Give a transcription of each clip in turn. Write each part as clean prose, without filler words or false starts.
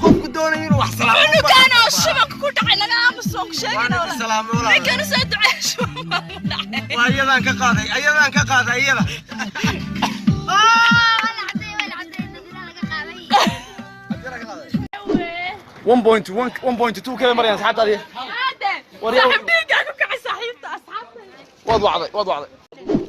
Qofku doonaya inuu wax salaamo. Cunugan oo shubanka ku dhacay naga aamus, oo ku sheegayna. Waan idin salaamay walaal. Ninkan soo duceey, shuban baa ku dhacay. Waa iyadaan ka qaaday, ayadaan ka qaaday iyada. 1.1 1.2 kale marayaan asxaabtaadii. Aade. Waryaa- Saaxiib, dhiiggaa ku kacay saaxiibta, asxaabta. Waad wacday, waad wacday.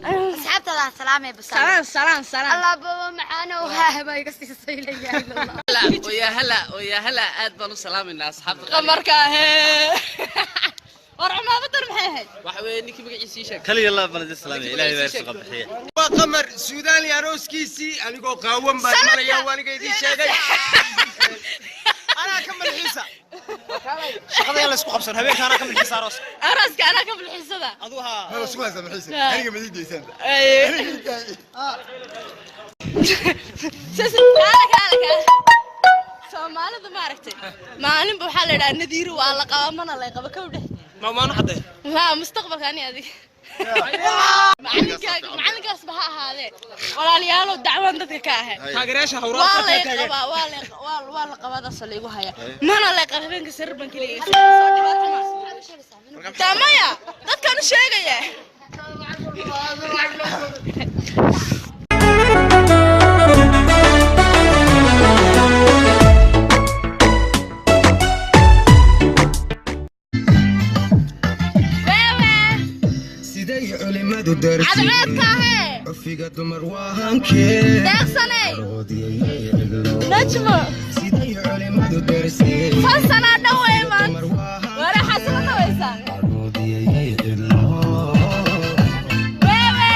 Asxaabtada salaamay bas. Salaan, salaan, salaan. Allah baba maxaana waaba iga siisay, la ilaaha illa Allah. Oya hala, oya hala, aad baan u salaamaynaa asxaabta qaaliga. Qamarka ahee. War cumaamadan maxay ahayd? Waxa weeye ninkii magaciisa ii sheeg. Kaliya laa baan idin salaamaya, ilaahay baa irsaqa bixiya. Waa Qamar Suudaani arooskiisii, anigoo qaawan baan maraya, waa aniga idiin sheegay. Anaa ka malxiisa shaqada, yaan la isku qabsan habeenka, anaa ka malxiisa aroos. Arooska anaa ka bilxisada. Aduu haa. Mala isku haysaa malxiisa? Aniga ma iidaysaan? Kaale, kaale, kaale. Soomaalida maaragtay, maalinba waxaa la idhaha nadiiro waa la qabaa, mana lay qaba kawdhe. Maamaano xadee. Haa, mustaqbalka ani adiga macalinkaaga, macalinkaasba ha ahaadee. Walaalayaalow, dacwaan dadka ka ahay. Taageerayaasha waa hawraadka lay taageer. Qabaa waa lay waa la qabaadaasoo laygu haya, mana lay qaba. Habeenka sariir baan keliya soo dhibaato ma tamaya dadkaan u sheegaya. Wewe. Siday culimadu darsi Cadceedka ahee. Cufiga dumar waa hankee. Deeqsanay. Najmo. Siday culimadu darsi Sansanaa dhan wey maanta. dumar waa Wara xasila dhawaysaa. haroodiyayay cidlo. Wewe.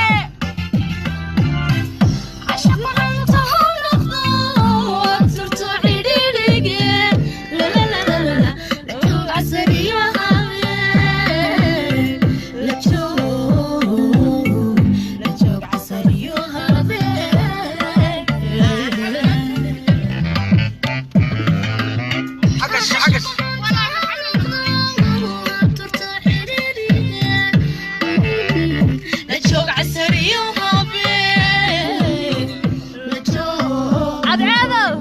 Xagash, xagash. Cadceedow,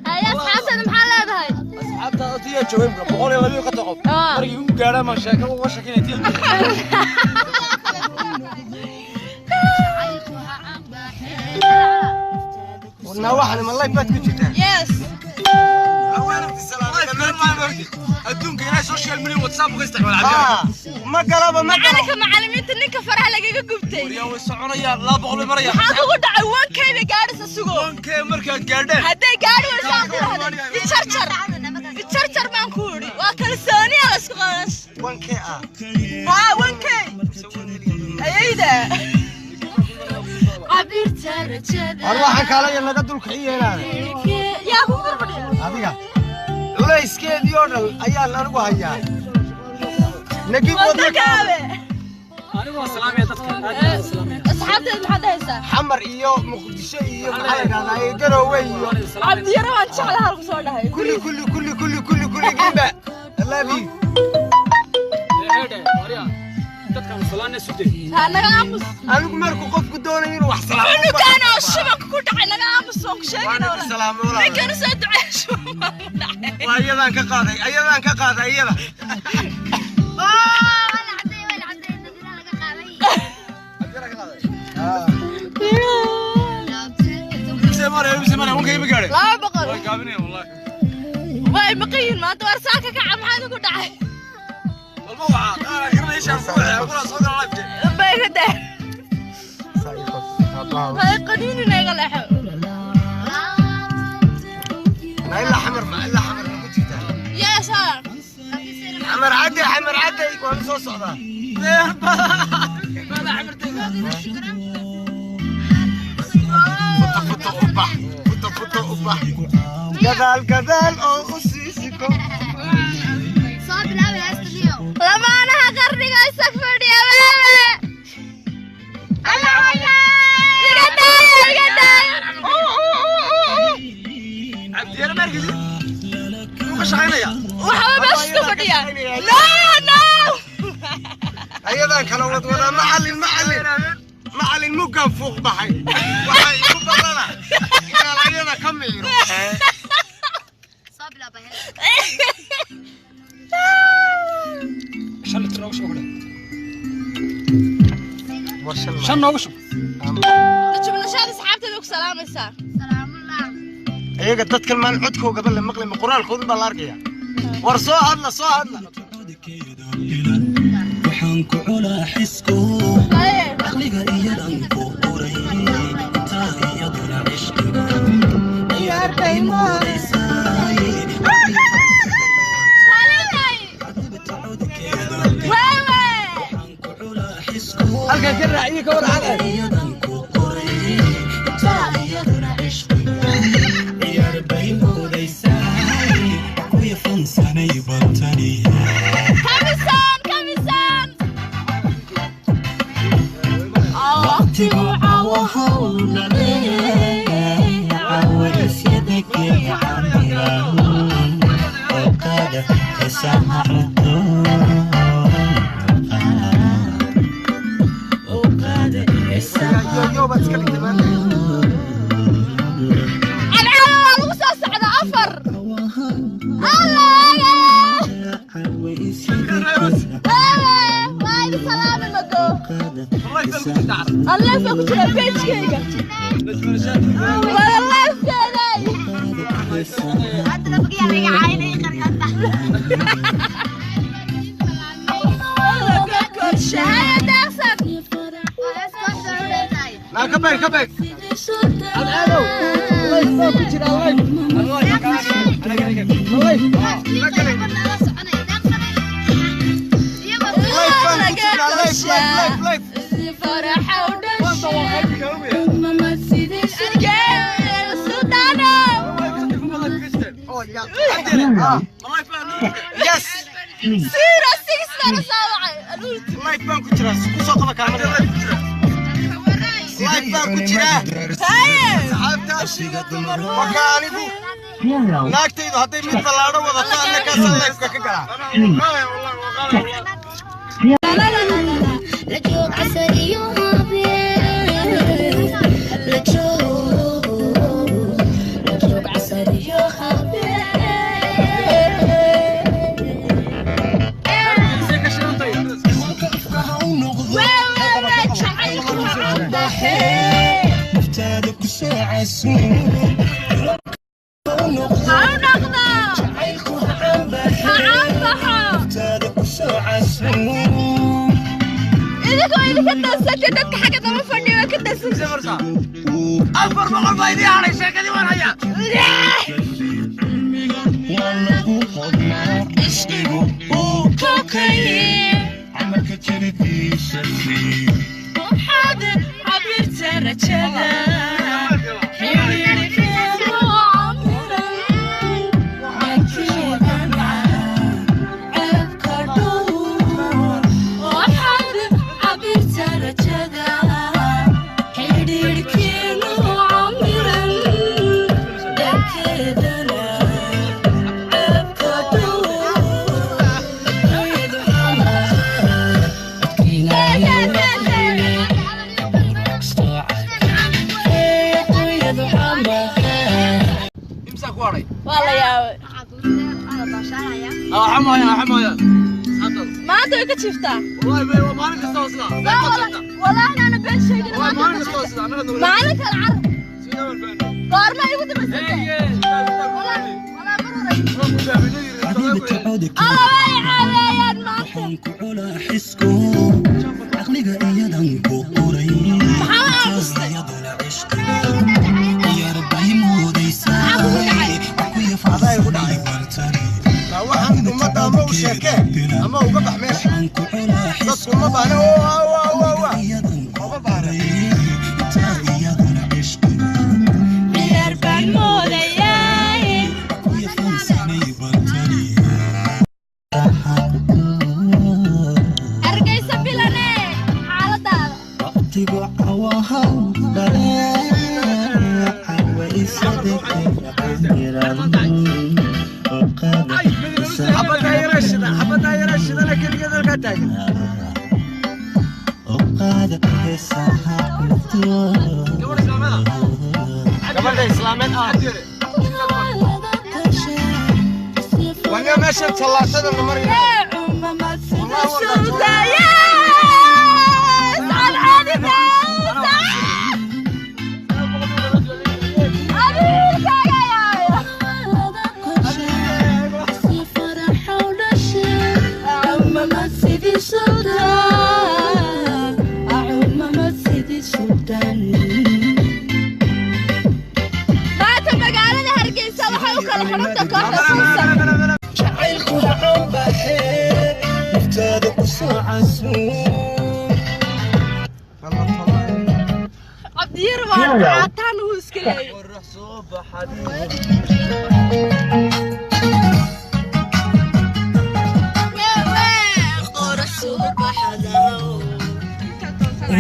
haye asxaabteeda maxaa leedahay? Asxaabta adiga joogay 152 qof. Ah. Markii ugu gaadhaan baan sheeko uga sheekinay tiil. Warnaa waxan ma live baad ku jirtaa? Yes. Adduunka ilaahay social media WhatsApp uga isticmaal cabdi. Haa, ma galaba, ma galo. Macalinka, macalimiinta ninka faraha lagaga gubtay. Waryaa, way soconayaan, 200 bay marayaan. Maxaa kugu dhacay? Wankay bay gaadhaysa sugo. Wankee markaad gaadhaan. Hadday gaadhi weyso aan ku dhahday ijarjar, ijarjar baan ku idhi. Waa kalsooniya la isku qaban. Wankee ah? Haa, wankay ayayda. War waxaan kaalaya naga dulkiciyenaada. Yaa ku garbadhiya? Adiga culayskeedii oo dhan ayaan anigu hayaa, nagib wadna. Wadakaabe. Anigu waan salaamaya dadka, aad baan u salaamaya. Asxaabteed maxaad dhahaysaa? Xamar iyo Muqdisho iyo maxaa la dhahdaa Garowe iyo Cabdiyaro waan jeclaha halku soo dhahay. Kulli, kulli, kulli, kulli, kulli, kulligiinba I love you. Heedhe, waryaa, dadka musalaana sugtay. Ha naga aamus. Anigu markuu qofku doonayo inuu wax salaamo. Cunugan oo shubanka ku dhacay naga aamus, oo ku Waan sheegayna. idin salaamay walaal. Ninkan soo duceey, shuban baa ku dhacay. Waa iyadaan ka qaaday, ayadaan ka qaaday iyada. Mise maraya, mise maraya, wankay ma gaadhay. 200. Way gaabinayaan wallahi. Way maqan yihiin maanta. War saaka kaca, maxaa idinku dhacay? Walba waxa qaar garanaysa ku wacay, kuna soo gala live. Bay ka daa. Hay qaniinin iga leexo. Ma ilaa Xamar, ma ilaa Xamar ma ku jirtaa? Yes sir. Xamar cadde, Xamar cadde waan soo socdaa. Futa futa u bax, futa futa u bax, gadaal gadaal oo u sii siko. Lamaanaha qarniga isag fadhiya wewe. fadhiyaa. No, no. Ayadan kala wadwadaa macallin macallin macallin muggaan fuuq baxay waxaa igu badana inaan ayada ka miiro. Soo bilaaba hees. 5 litir noogu shub kudhe. 5 noogu shub. Najibnashaada asxaabteeda ku salaamaysaa. Salaamullah. Iyaga dadkan maan codkoogaba la maqlay, ma qoraalkoodu baa la arkaya. War soo hadla, soo hadla. Waxaan ku culaa xisku Haye. Caqliga iyadan ku qoray intaa iyaduna cishqiga ciyaartay moodaysaay. Halinay. Wewe. Waxaan ku culaa xisku Halkan ka raaciye, ka war cad. Iyadan ku qoray intaa iyaduna cishqiga ciyaar bay moodaysaay kuya fansanay bantaniya. Kamisan, kamisan. Waqtigu cawahawdhaleecawaysyadakee camiran oo qaada heesaha cudoon oo qaada heesaha. Yo baad iska dhigtay maanta. Cadcaada waa lagu soo socdaa 4. Allah. Wewe, waa idin salaamay mago. Allah baa ku jira page-kayga. Wada live-keeday. Haddana bagiyaa laga caayinaya qarqarta. Shahada daaqsan. Waa hees kooxda u dheertahay. Naa ka beeg, ka beeg. Cadceedow, live baa ku jira, live. Live. Nala soconaya, daaqsanay. Iyagoo Live baan ku jiraa, live, live, live, live. Faraxa u dhashay. Geel Sultaano. Oh ya. Yes. 06 baan soo wacay. Aluulti. Live baan ku jiraa, ku soo qaba kaamirada. Live baan ku jiraa. Haye. Asxaabta wakaa anigu naagtaydu hadday mid ballaadho wadato anna kaasaan live-ka ka galaa. La joog casar iyo habeen, la joog, la joog casar iyo habeen. Wewe, jacaylku ha canbaxee. Naftaada ku soo casuum. Ha u noqdo. Jacaylku ha Ha canbaxee. canbaxo. Naftaada ku soo casuum. Idinkoo idinka dansantay, dadka xagga daba fadhiya waa ka dansantay. 400 baa idii hadhay, sheekadii waan hayaa. Waa lagu hodmaa cishqigu uu Kokaye. Camalka jiridiisa sii. Waxaad cabirta rajada. Xiriirkeenu camiran. Cajiibana ceebka dhowr. Waxaad cabirta rajada. Xiriirkeenu camiran. Dhankeedana ceebka dhowr. Imsaa ku hadhay? Waa la yaabay. Xamaya, xamaya asxaabtaada. Maanta way ka jiiftaa. Wallahi bay waa maalin kasta oo sidaa. Wallaahi ana been sheegin. Wallahi maalin kasta oo sidaa annaga. Maalin kale car. Goorma igu dambaysatay? Wallaahi mar hore. Xabiibta codkeeda. Alla way caaweeyaan maanta. Waxaan ku culaa xisku caqliga iyadan ku qoray. Maxaa la aamustay? Iyaduna cishqiga ciyaar bay moodaysaa kuya fansanay bartani. Naa waxaan ummadda ama u sheekee ama uga bax meesha. Waxaan ku culaa Dadku uma baahna. Waa waa waa waa. Iyadan ku Uma baahna. qoray intaa iyaduna cishqiga Ciyaar baan moodayaay. Kuya fansanay bartani. Hargeysa bilane xaaladaada. Waqtigu cawahaw dhalee cawa isadeke camiran oo qaada. Gabadha islaameed ah wanya meesha tallaashada la mariyo. Maanta magaalada Hargeysa waxay u kala xidhanta kooxda Suusan. Jacaylku waxaan baxee naftaada ku soo casuum. Cabdiyar waa caataan uu iska leeyahay.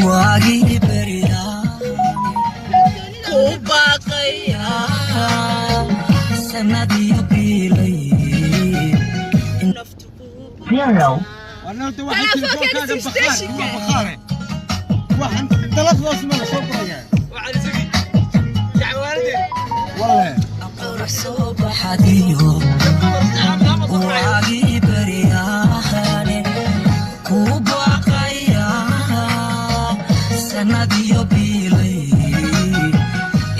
Waagii beriyaa ku baaqaya sanadiyo biilay. Waagii beryaane ku baaqaya sanadiyo biilay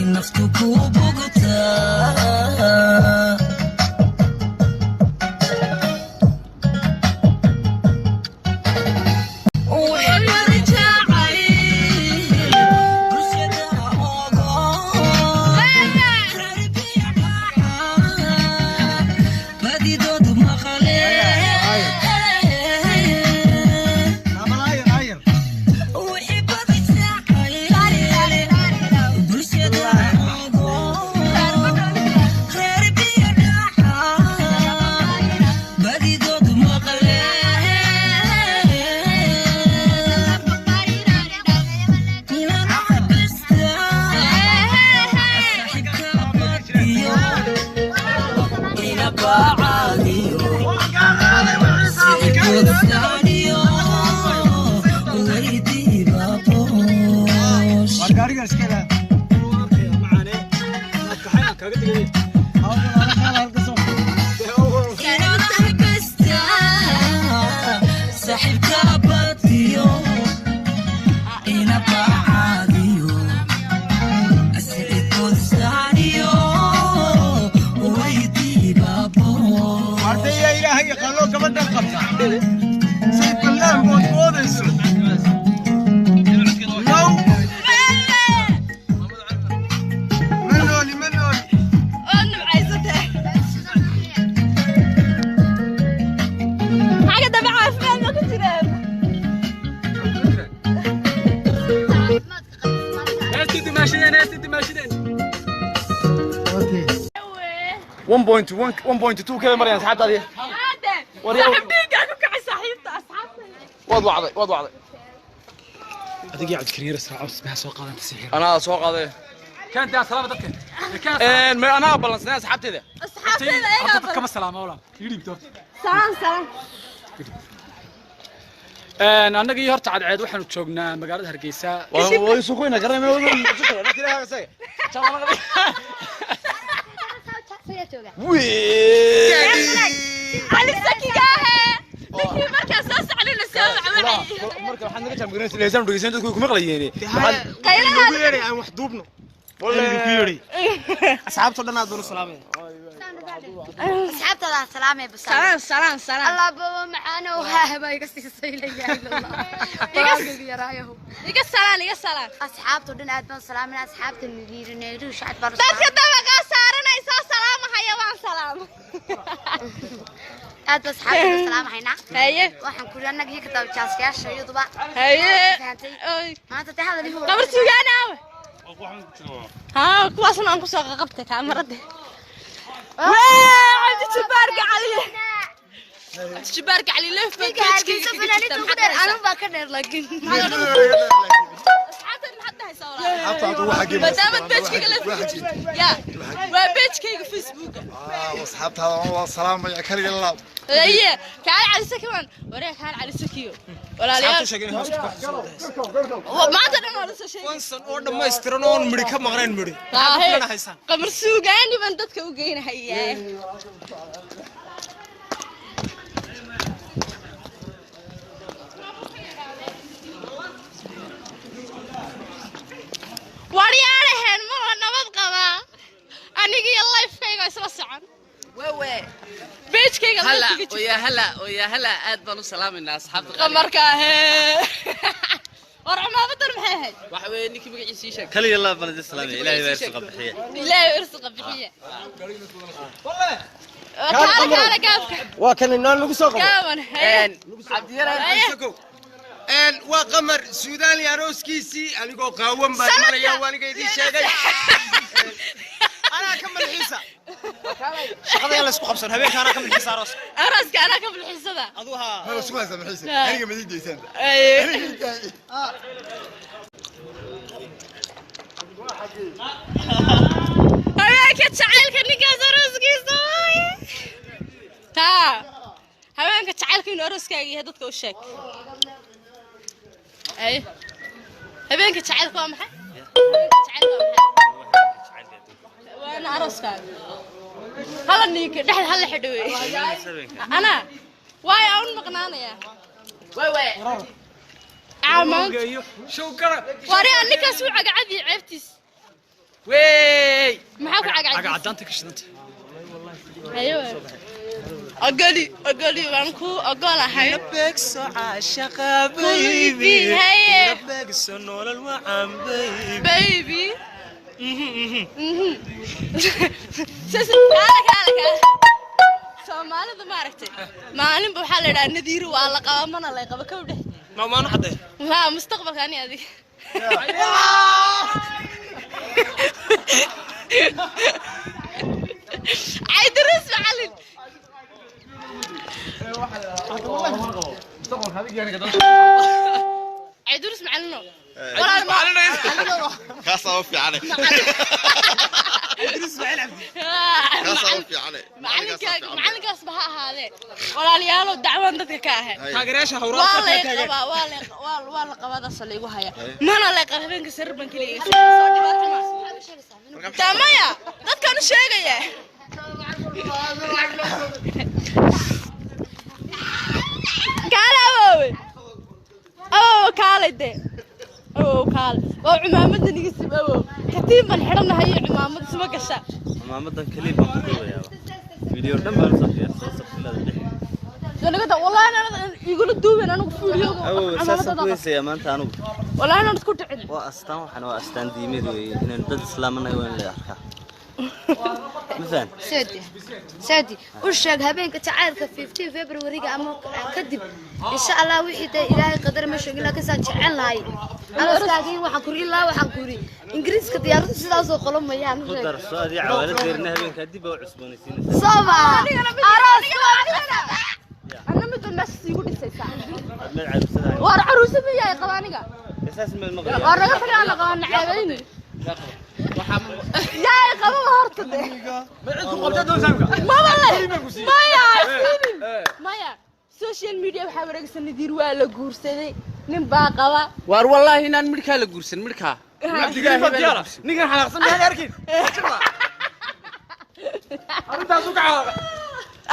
in naftu ku bogtaa. Ardayda Ilaahay yaqaano gabadhan qabta say ballaan bood boodayso. Now ma nooli, ma nooli. Waad nimcaysatay. Xagga dambe caafimaad ma ku jiraan? Heestii dimaashadeen, heestii dimaashadeen. 1.1 1.2 kale marayaan asxaabtaadii. Aadan, Waryaa- saaxiib dhiiggaa ku kacay saaxiibta asxaabta. Waad wacday, waad wacday. Adigii Cabdikariir israac isbaha soo qaadanta sixir. Anaa soo qaaday. Keentaa salaama dadka. Een ma anaa ballansanay asxaabteeda. Asxaabteeda ayagaa Dadka kama salaama walaal. Ii dhiibto. Salaan salaan. Een annagii horta cadceed waxaanu joognaa magaalada Hargeysa. Waa isu qoyna garanay ma Cali Sakiga ahe. Ninkii markaa soo socday la soo wacwacay. Marka waxaad naga jaamgaranaysaa leesaan dhegeysan dadku way ku maqlayeen. Qaylaha Ugu yeedhay aan wax duubno. Wallahi ku yeedhay asxaabta dhan aad baan u salaamaya. Asxaabtada salaamay bas. Salaan salaan salaan. Allah baba macaano haah baa iga siisay la ilaaha illa Allah. Iga Iga salaan, iga salaan. Asxaabta dhan aad baan salaaminaa, asxaabta nadiirinaydu shacab baan. Dadka dabaqaa saaranaysaa salaamahaya waan salaamay. Aad baan asxaabta salaamahaynaa. Haye. Waxaan ku annaga iyo kitaab jaaskayaasha iyaduba. Haye. Fahantay. Maanta tahay hadal ihu. Gabar sugaan aawe. Haa, kuwaasna aan ku soo qabtay kaamarada. Waa Cabdi Jabbaar Gacali. Cabdi Jabbaar Gacali leef baa Ninka Hargeysa fanaaniinta ugu dheer anun baa ka dheer laakiin. Asxaabta maxaad dhahaysaa walaal? Asxaabta Maadaama page-kayga la ya waa page-kayga Facebooka. Asxaabtaada waa salaamaya kaliya laab. Aye, kaal Cali Sakiman, waree kaal Cali Sakiyo. Walaalayaal. Maanta dhan waa la soo sheegay. Wansan oo dhammaystiran oon midhi ka maqnayn midhi. Qamar suugaani baan dadka u geynahayaa. Waryaalahan ma la nabad qabaa? Aniga iyo life-kayga isla socon. Wewe. Page-kayga هلا live-kayga jira. ويا هلا ويا هلا aad baan u salaaminaa asxaabta. Qamarka ahee. War cumaamadan maxay ahayd? Waxa weeye ninkii magaciisa ii sheeg. Kaliya laab baan idin salaamaya, Ilaahay baa irsaqa bixiya. Ilaahay irsaqa bixiya. Kaala kaala gaabka. Waa kan inaan lagu soo qabo. Gaaban. Waa Qamar Suudaani arooskiisii anigoo qaawan baa imanaya, waa aniga idiin sheegay. Anaa ka malxiisa. Shaqada yaa la isku qabsan, habeenka anaa ka malxiisa arooska. Arooska anaa ka malxiisada. Aduu haa. Ma la sugaysaa malxiisa? Aniga ma idiin. Haweenka jacaylka ninkaas arooskiisa waaye. Taa. Haweenka jacaylka inuu arooskaaga yahay dadka u sheeg. Ay. Habeenka jacaylka waa maxay? Habeenka jacaylka waa maxay? Waana arooskaaga. Hala ninka dhexda hala xidho wey. Ana waay aan maqnaanaya. Wewe. Aamaan. Showgara. Wariyaa ninkaas wuu cagacadii ceebtiis. Wey. Maxaa ku cagacadii? Cagacadaanta ka shidanta. Ayo. Ogoli, ogoli waan ku ogolahay. Beegso caashaqa baby. Haye. Beegso nolol wacan baby. Baby. Kaala kaala kaala. Soomaalida ma aragtay. Maalinba waxaa la yidhahaa nadiiro waa la qabaa mana la qaba kow dheh. Ma maanu xadee. Haa, mustaqbalka ani adiga. Caydiris macallin. Caydiris macallino. Walaal ma Kaasaa u fiican. Kaasaa u fiican. Macalinkaas ba ha ahaadee. Walaalayaalow dacwaan dadka ka ahay. Taageerayaasha Waa hawraarka lay ka taagan. qabaa, waa lay waa la qabaa la igu haya. Mana lay qabaa habeenka sariir baan kaliya iga soo dhibaato ma. Tamaya, dadkaan u sheegaya. Kaale awoowe. Awoowe kaale dee. Awoowe kaale. Waa cumaamadan iga sib awoowe. Katiin baan xidhanahay iyo cumaamad isma gasha. Cumaamadan kaliya baan ku duubayaa. Video dhan baan soo diyaarsaday safilada dhex. Nagada wallahi anad igula duubeen anigu fuuliyooga. Awoowe saasaan ku heesayaa maanta anigu. Wallahi anad ku dhicin. Waa astaan, waxaan waa astaan diimeed weeye, inaynu dad islaamanahay waa in la arkaa. Ma fahan? Saadi saadi u sheeg habeenka jacaylka 15 February-ga ama kadib insha Allah wixii dee Ilaahay qadar ma sheegin, laakiin saan jecel lahay arooskaagii waxaan kuri ilaa waxaan kuri Ingiriiska diyaaradu sidaas oo qolomayaan. Ku darso adii cawaalad deerna habeenkaa dib baa u cusboonaysiinaysaa. Soo arooska Anna mid baa meesha iigu dhisaysaa. Aad meel caruusada. Waar caruusa miyaa qaba aniga? Saas meel maqlayaa. Waar naga tagaa la qabaa naceebayni. Yaa qaba horta de. Maba le. Maya, siinin. Maya, social media waxaa wareegsan Nadiir waa la guursaday. Nin baa qaba. Waar wallaahi inaan midhkaa la guursan midhkaa. Ninkan xanaaqsan miyaan arkin? Arrintaas u ka xanaaqay.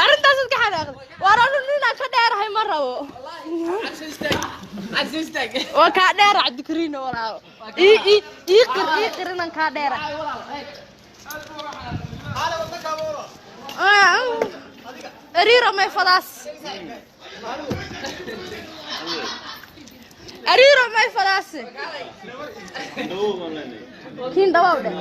Arrintaas ka xanaaqday. Waar anu ninaan ka dheerahay ma rabo. Waa kaa dheera Cabdikariin walaalo. Ii ii ii qir ii qir inaan kaa dheera. Ariiro may fadaas. Ariiro may fadaas. Kiin dhawaw dheh.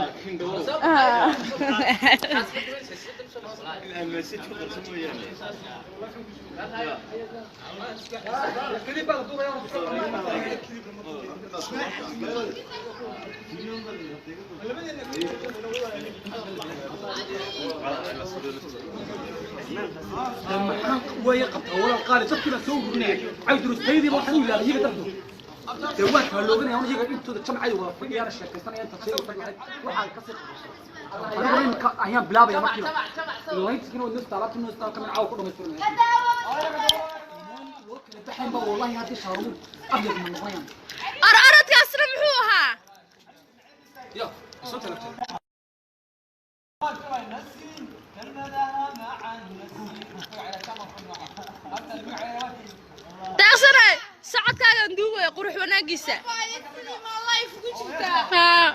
Way qabtaa walaal qaali, dadkii baa soo ururinaya. Caydiris tayadii baa waxaan u ilaabay iyaga dartood. Dee waan kala looganaya iyaga intooda jamcay wada fadhiyaan sheekaysanaya inta shay lahayd waxaa ka sii qabso. Anigu imika ayaan bilaabaya markiiba. Layntiskiina waa nusta alaabta nusta kamin caawa ku dhamaystirnaya. Loo kala baxaynba wallahi haddii shaarumu abyad ma noqonayaan. Orodkaasna muxuu ahaa? Ya, soo talabtay. Taasana socodkaagan duubaya qurux wanaagiisa. Haa.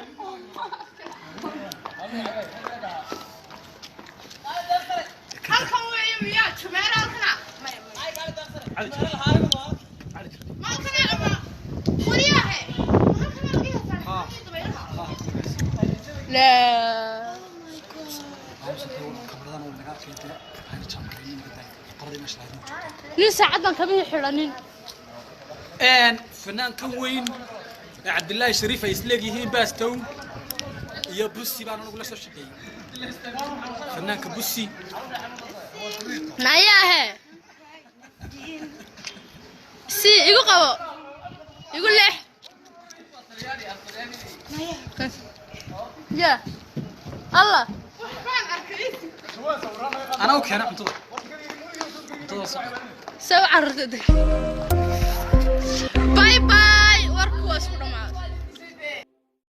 Halkan weeye miyaa jumeera halkana malkana ama wariyaahe Laa. Nin saacadan kamihii xidhanin. Fanaankan weyn ee Cabdilaahi Shariif ay isleegyihiin Baastow iyo Busi baan anigu la soo shaqeeyey. Fanaanka Busi. Nayaahe. Si igu qabo. Igu leex. Ya. Allah. Anaa u keena cuntada. Cuntada soo. Soo carruurta.